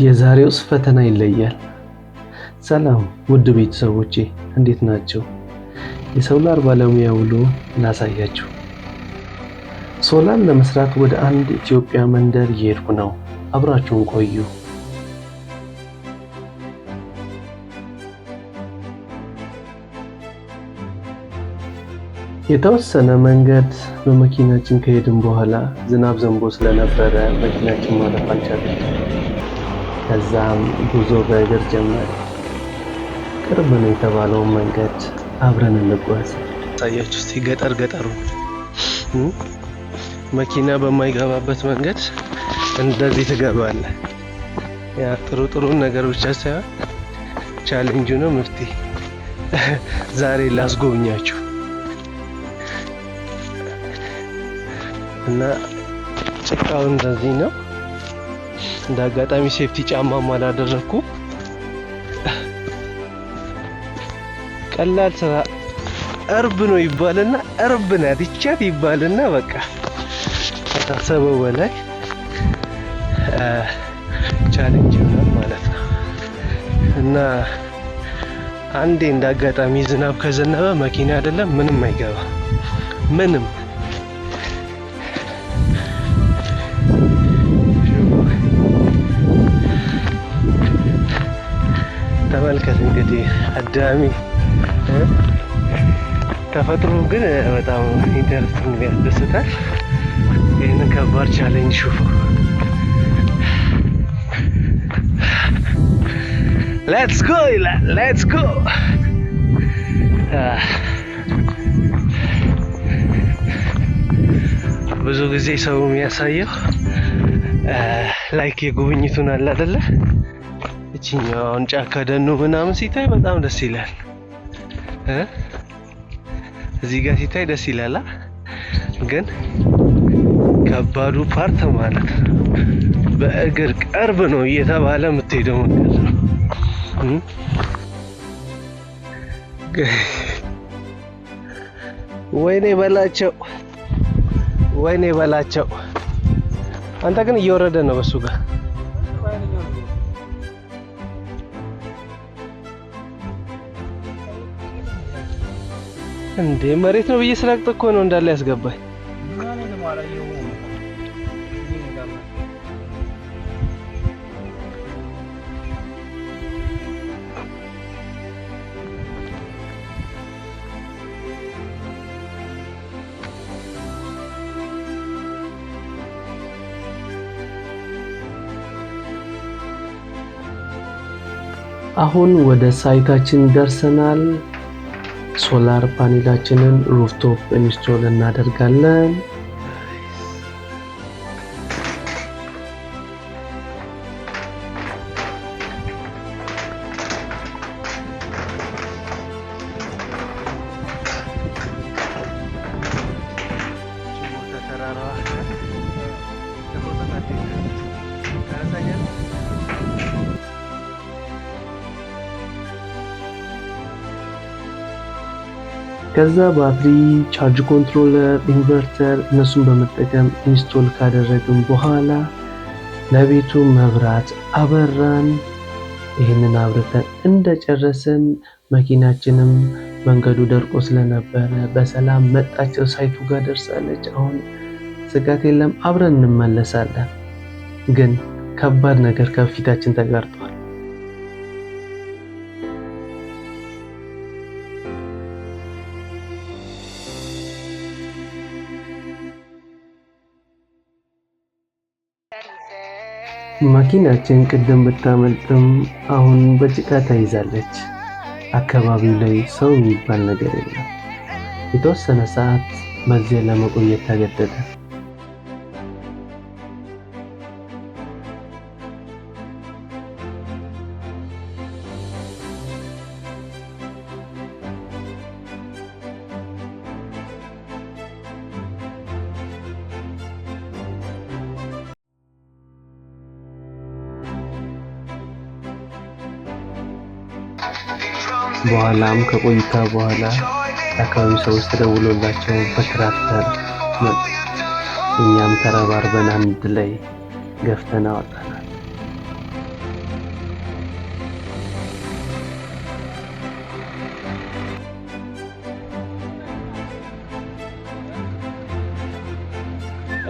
የዛሬውስ ፈተና ይለያል። ሰላም ውድ ቤተሰቦቼ፣ እንዴት ናቸው? የሶላር ባለሙያ ውሎ ላሳያችሁ። ሶላር ለመስራት ወደ አንድ ኢትዮጵያ መንደር እየሄድኩ ነው። አብራችሁን ቆዩ። የተወሰነ መንገድ በመኪናችን ከሄድን በኋላ ዝናብ ዘንቦ ስለነበረ መኪናችን ማለፍ አልቻለችም። ከዛም ጉዞ በእግር ጀመረ። ቅርብ ነው የተባለውን መንገድ አብረን እንጓዝ። ታያችሁ እስቲ ገጠር ገጠሩ መኪና በማይገባበት መንገድ እንደዚህ ትገባለህ። ያ ጥሩ ጥሩ ነገር ብቻ ሳይሆን ቻሌንጁ ነው። መፍትሄ ዛሬ ላስጎብኛችሁ እና ጭቃው እንደዚህ ነው። እንደ አጋጣሚ safety ጫማም አላደረኩም። ቀላል ስራ እርብ ነው ይባልና እርብ ናት ይቻት ይባልና በቃ ከታሰበው በላይ challenge ይሆናል ማለት ነው። እና አንዴ እንደ አጋጣሚ ዝናብ ከዘነበ መኪና አይደለም ምንም አይገባ፣ ምንም። ተመልከት እንግዲህ አዳሚ ተፈጥሮ ግን በጣም interesting፣ ያስደስታል። ይህንን ከባድ challenge ሹፉ። Let's go ይላል። Let's go። ብዙ ጊዜ ሰው የሚያሳየው like የጉብኝቱን አለ አይደለ? እችኛውን ጫካ ደኑ ምናምን ሲታይ በጣም ደስ ይላል። እዚህ ጋር ሲታይ ደስ ይላል። ግን ከባዱ part ማለት ነው በእግር ቅርብ ነው እየተባለ የምትሄደው መንገድ ነው። ወይኔ በላቸው፣ ወይኔ በላቸው። አንተ ግን እየወረደ ነው በሱ ጋር። እንዴ መሬት ነው ብዬ ስረግጥ እኮ ነው እንዳለ ያስገባኝ። አሁን ወደ site ኣችን ደርሰናል። Solar panel ኣችንን rooftop install እናደርጋለን። ከዛ ባትሪ፣ charge controller፣ inverter እነሱን በመጠቀም install ካደረግን በኋላ ለቤቱ መብራት አበራን። ይህንን አብርተን እንደጨረስን መኪናችንም መንገዱ ደርቆ ስለነበረ በሰላም መጣቸው site ኡ ጋር ደርሳለች። አሁን ስጋት የለም፣ አብረን እንመለሳለን። ግን ከባድ ነገር ከፊታችን ተጋርጧል። መኪናችን ቅድም ብታመልጥም አሁን በጭቃ ተይዛለች። አካባቢው ላይ ሰው የሚባል ነገር የለም። የተወሰነ ሰዓት በዚያ ለመቆየት ተገደደ። በኋላም ከቆይታ በኋላ የአካባቢው ሰዎች ተደውሎላቸው በትራክተር መጡ። እኛም ተረባርበን አንድ ላይ ገፍተን አወጣናል።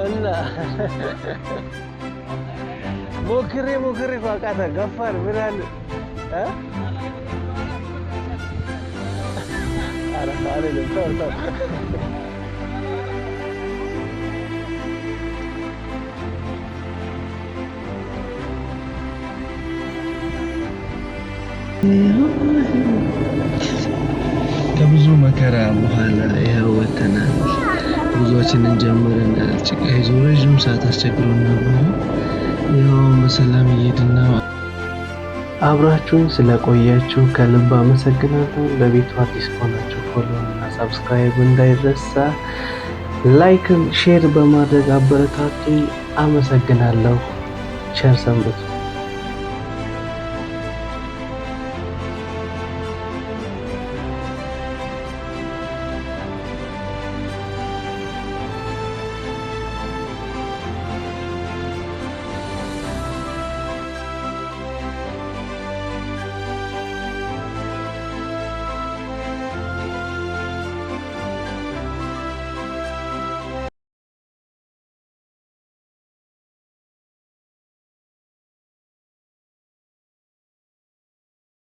እና ሞክሬ ሞክሬ እኮ አቃተ። ገፋን ምን አለ እ ኧረ አልልም። ተው ተው። ከብዙ መከራ በኋላ ይኸው ወጥተናል። ጉዟችንን ጀምረናል። ጭቃ ይዞ ረዥም ሰዓት አስቸግሮን ነበረ። ይኸው በሰላም እየሄድን ነው። አብራችሁን ስለቆያችሁ ከልብ አመሰግናለሁ። ለቤቱ አዲስ ከሆናችሁ follow እና subscribe እንዳይረሳ፣ like ን share በማድረግ አበረታቱኝ። አመሰግናለሁ። ቸር ሰንብቱ።